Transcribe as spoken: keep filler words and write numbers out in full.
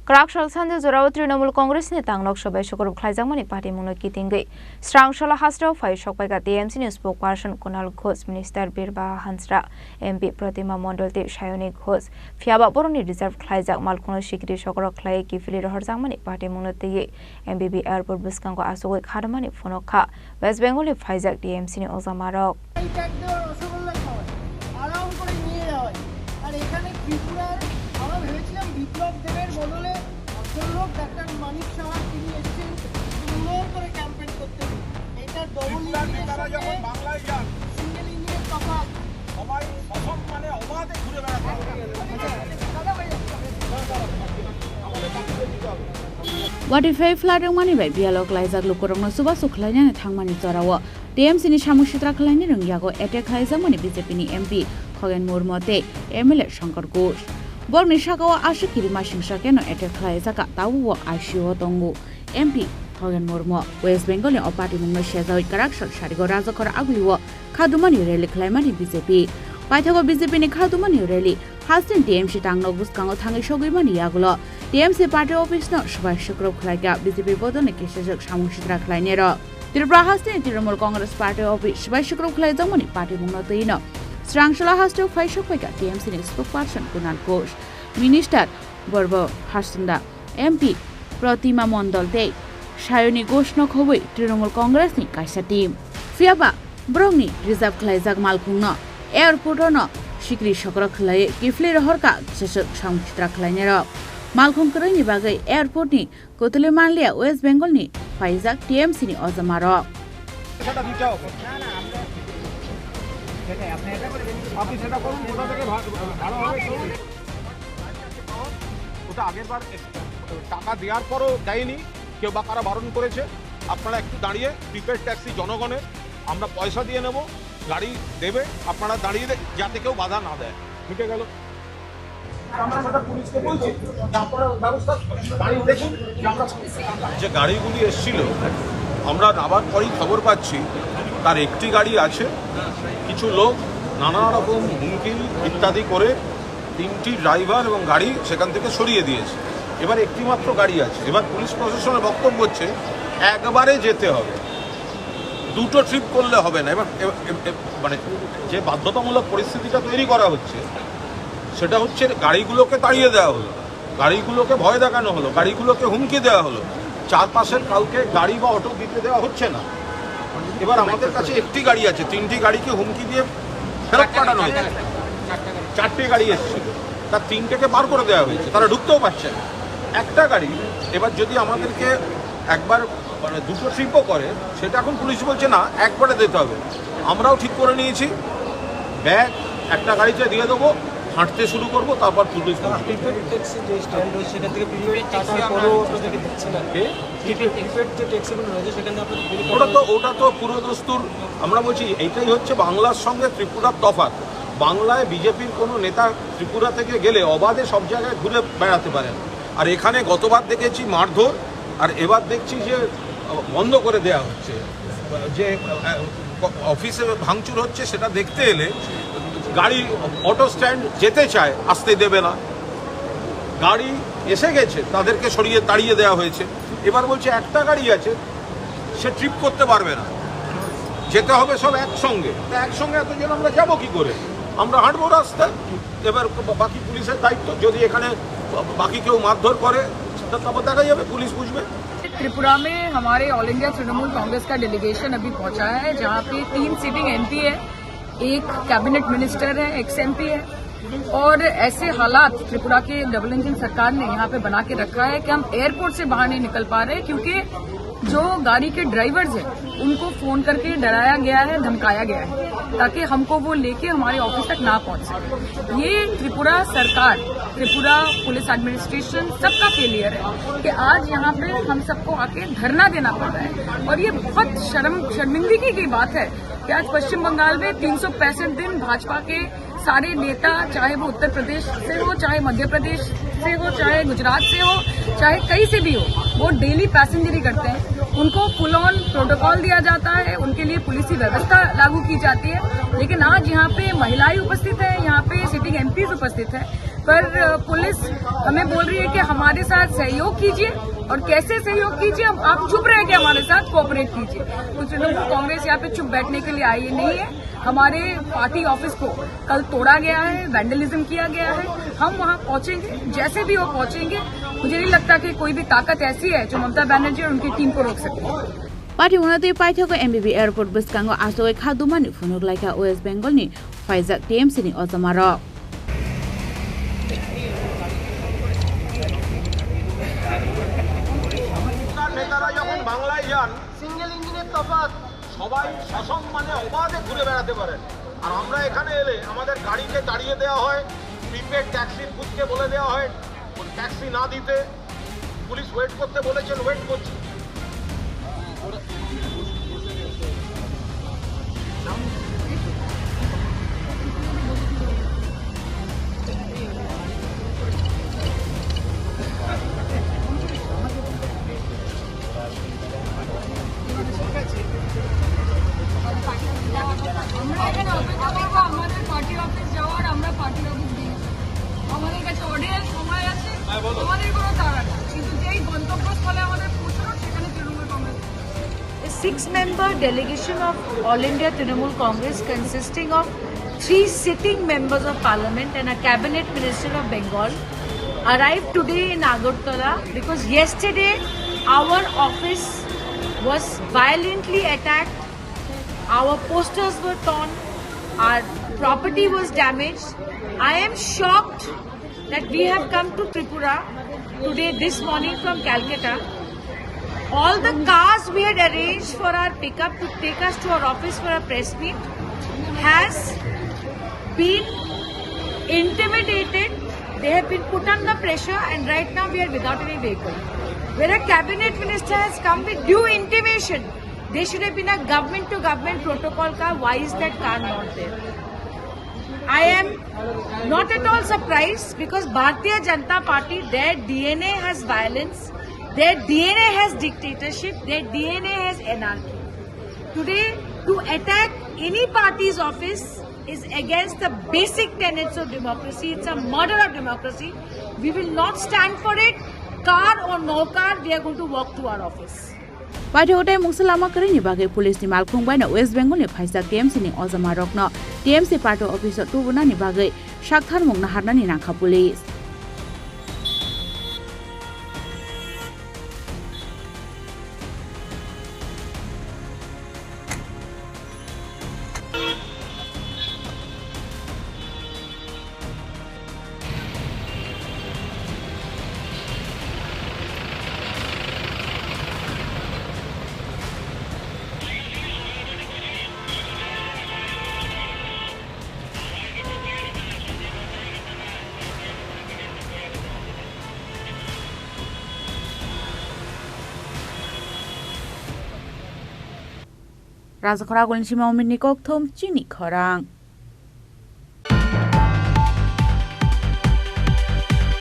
Kwrak sal sanja jorao Trinamool Congress ni tang nok sobai sukurub khlaijakmani patimungno kitingwi Srangsala hasteo phai sokpaikha T M C ni spokesperson Kunal Ghosh, Minister Birbaha Hansra, M P Protima Mondol tei Sayoni Ghosh. Phiyaba borokni reserve khlaijak malkhungno sikiri sokorok khlaiwi kiphilwi rohorjakmani patimungno twiwi M B B airport bwskango achugwi khadumani phunuk kha West Bengal ni phaijak T M C ni ojamarok. এই ট্যাগ দেওয়া রসগোল্লা খাওয়ায়, আরাম করে নিয়ে যাওয়ায়। আর এখানে ত্রিপুরার, আমরা ভেবেছিলাম বিপ্লব দেবের বদলে ভদ্রলোক ডাক্তার মানিক সাহা, তিনি এসছেন সুন্দর করে ক্যাম্পেন করতে। এটা ডবল ইঞ্জিনের সঙ্গে সিঙ্গেল ইঞ্জিনের তফাৎ। সবাই সসম্মানে অবাধে ঘুরে বেড়াতে পারবে। Wati phai flat wngmani bai biyalo klaijak lukurokno chubachu khlainani thangmani jorao T M C ni samung sitra khlainani rwngyago attack khlaijakmani B J P ni M P Khogen Murmu tei M L A Shankar Ghosh. Borokni sakao aswk kirimasingsa keno attack khlaijakha, tabukbo I C U o tongo M P Khogen Murmu. West Bengal ni o patimungno sejawi kwrak sal sarigo Rajakhor agulio khadumani rally khlaimani B J P. Paithago B J P ni khadumani rally Hasteni T M C tangno bwskango thangwi sogwi mani yagulo T M C party office no swbai sukrub khlaikha B J P bodolni kisijak samung sitra khlainairok. Tripura hasteni Trinamool Congress party office swbai sukrub khlaijakmani patimungno twino Srangsala hasteo phai sokpaikha T M C ni spokesperson Kunal Ghosh, Minister Birbaha Hansra, M P Protima Mondol tei Sayoni Ghosh no khobwi Trinamool Congress ni kaisa team. Phiyaba borokni reserve khlaijak malkhungno airport o no sikri sokrok khlaiwi kiphilwi rohorkha kisijak samung sitra khlainairok. Malkhung kwrwini bagwi airport ni kwtwlwi manliya West Bengal ni phaijak T M C ni ojamarok. সেটা দিতে হবে। আপনি সেটা করুন, কোথা থেকে ভা-, ভাড়া হবে চলুন। ওটা আগের বার টাকা দেওয়ার পরও দেয়নি, কেউ বা কারা বারণ করেছে। আপনারা একটু দাঁড়িয়ে প্রিপেড ট্যাক্সি জনগণের, আমরা পয়সা দিয়ে নেব, গাড়ি দেবে, আপনারা দাঁড়িয়ে দে-, যাতে কেউ বাধা না দেয়। মিটে গেল। আমরা সেটা পুলিশকে বলছি, যে আপনারা ব্যবস্থা দাঁড়িয়ে দেখুন যে আমরা যে গাড়িগুলি এসছিল, আমরা নামার পরেই খবর পাচ্ছি তার একটি গাড়ি আছে, কিছু লোক নানা রকম হুমকি ইত্যাদি করে তিনটি ড্রাইভার এবং গাড়ি সেখান থেকে সরিয়ে দিয়েছে। এবার একটি মাত্র গাড়ি আছে। এবার পুলিশ প্রশাসনের বক্তব্য হচ্ছে একবারে যেতে হবে, দুটো ট্রিপ করলে হবে না। এবার এ-, এ-, এ-, মানে যে বাধ্যতামূলক পরিস্থিতিটা তৈরি করা হচ্ছে, সেটা হচ্ছে গাড়িগুলোকে তাড়িয়ে দেওয়া হলো, গাড়িগুলোকে ভয় দেখানো হলো, গাড়িগুলোকে হুমকি দেওয়া হলো। চারপাশের কাউকে গাড়ি বা অটো দিতে দেওয়া হচ্ছে না। এবার আমাদের কাছে একটি গাড়ি আছে, তিনটি গাড়িকে হুমকি দিয়ে ফেরত পাঠানো হয়েছে। চারটে গাড়ি এসেছিল, তার তিনটেকে বার করে দেওয়া হয়েছে, তারা ঢুকতেও পারছে না। একটা গাড়ি এবার যদি আমাদেরকে একবার, মানে, দুটো ট্রিপও করে, সেটা এখন পুলিশ বলছে না, একবারে দিতে হবে। আমরাও ঠিক করে নিয়েছি, ব্যাগ একটা গাড়িতে দিয়ে দেবো, হাঁটতে শুরু করবো, তারপর পুলিশ বলবে। প্রিপেড ট্যাক্সি যে স্ট্যান্ড রয়েছে, সেখান থেকে প্রিপেড টাকার পরেও আপনাদেরকে দিচ্ছে না। কে? প্রিপেড, প্রিপেড যে ট্যাক্সিগুলো রয়েছে, সেখান থেকে আপনাদের বিল ওটা তো, ওটা তো পুরো দস্তুর। আমরা বলছি, এইটাই হচ্ছে বাংলার সঙ্গে ত্রিপুরার তফাৎ। বাংলায় বিজেপির কোনো নেতা ত্রিপুরা থেকে গেলে অবাধে সব জায়গায় ঘুরে বেড়াতে পারেন, আর এখানে গতবার দেখেছি মারধর, আর এবার দেখছি যে, আহ, বন্ধ করে দেয়া হচ্ছে। যে, আহ, অফিসে ভাঙচুর হচ্ছে, সেটা দেখতে এলে গাড়ি, অটো স্ট্যান্ড যেতে চায়, আসতে দেবে না। গাড়ি এসে গেছে, তাদেরকে সরিয়ে তাড়িয়ে দেওয়া হয়েছে। এবার বলছে একটা গাড়ি আছে, সে ট্রিপ করতে পারবে না, যেতে হবে সব একসঙ্গে। তা একসঙ্গে এতজন আমরা যাবো কি করে? আমরা হাঁটবো রাস্তায়। এবার বা-, বাকি পুলিশের দায়িত্ব, যদি এখানে বা-, বাকি কেউ মারধর করে, তা-, তারপর দেখা যাবে, পুলিশ বুঝবে। त्रिपुरा में हमारे ऑल इंडिया तृणमूल कांग्रेस का डेलीगेशन अभी पहुंचा है, जहां पे तीन सिटिंग एमपी है, एक कैबिनेट मिनिस्टर है, एक्स एमपी है। और ऐसे हालात त्रिपुरा के डबल इंजन सरकार ने यहाँ पे बना के रखा है कि हम एयरपोर्ट से बाहर नहीं निकल पा रहे, क्योंकि जो गाड़ी के ड्राइवर्स हैं, उनको फोन करके डराया गया है, धमकाया गया है, ताकि हमको वो लेके हमारे ऑफिस तक ना पहुंच सके। ये त्रिपुरा सरकार, त्रिपुरा पुलिस एडमिनिस्ट्रेशन, सबका फेलियर है कि आज यहाँ पे हम सबको आके धरना देना पड़ रहा है। और ये बहुत शर्म, शर्मिंदगी की बात है कि आज पश्चिम बंगाल में तीन सौ पैंसठ दिन भाजपा के सारे नेता, चाहे वो उत्तर प्रदेश से हो, चाहे मध्य प्रदेश से हो, चाहे गुजरात से हो, चाहे कहीं से भी हो, वो डेली पैसेंजरी करते हैं। उनको फुल ऑन प्रोटोकॉल दिया जाता है, उनके लिए पुलिस की व्यवस्था लागू की जाती है। लेकिन आज यहाँ पे महिलाएं उपस्थित हैं, यहाँ पे सिटिंग एमपीज उपस्थित हैं, पर, अ, पुलिस हमें बोल रही है कि हमारे साथ सहयोग कीजिए और कैसे सहयोग कीजिए, हम, आप चुप रह के हमारे साथ कोऑपरेट कीजिए। तो तृणमूल कांग्रेस यहाँ पे चुप बैठने के लिए आई नहीं है। हमारे पार्टी ऑफिस को कल तोड़ा गया है, वैंडलिज्म किया गया है। हम वहाँ पहुँचेंगे, जैसे भी हो पहुँचेंगे। मुझे नहीं लगता कि कोई भी ताकत ऐसी है जो ममता बनर्जी और उनकी टीम को रोक सकती है। Party unatwi paithago M B B airport bwskango achugwi kha dumani phunuk laikha West Bengal ni phaijak T M C ni ojamarok. নেতারা যখন বাংলায় যান, সিঙ্গেল ইঞ্জিনের তফাৎ। সবাই সসম্মানে অবাধে ঘুরে বেড়াতে পারেন, আর আমরা এখানে এলে আমাদের গাড়িকে তাড়িয়ে দেওয়া হয়, প্রিপেড ট্যাক্সির বুথকে বলে দেওয়া হয় ট্যাক্সি না দিতে। পুলিশ ওয়েট করতে বলেছেন, ওয়েট করছি। আমরা এখানে অপেক্ষা করবো আমাদের পার্টি অফিস যাওয়ার, আমরা পার্টি অফিস দিয়েছি। আমাদের কাছে অর্ডিনারি সময় আছে, আমাদের কোনো তাড়া নেই, কিন্তু যেই গন্তব্যস্থলে আমাদের পৌঁছানো, সেখানে তৃণমূল Congress. A six-member delegation of All India Trinamool Congress, consisting of three sitting members of parliament and a cabinet minister of Bengal, arrived today in Agartala because yesterday our office was violently attacked, our posters were torn, our property was damaged. I am shocked that we have come to Tripura today, this morning from Calcutta. All the cars we had arranged for our pickup to take us to our office for a press meet has been intimidated. They have been put under pressure, and right now we are without any vehicle. Where a cabinet minister has come with due intimation, there should have been a government to government protocol ka, why is that car not there? I am not at all surprised because Bharatiya Janata Party, their D N A has violence, their D N A has dictatorship, their D N A has anarchy. Today, to attack any party's office is against the basic tenets of democracy. It's a murder of democracy. We will not stand for it. Car or no car, we are going to walk to our office. Paithak tei mungsa lama kwrwini bagwi police ni malkhung baino West Bengal ni phaisa T M C ni ojamarokno T M C party office o tubunani bagwi saktharmung naharnani nangkha police. Rajakhor agulni sima Omirni kokthum chini khorang.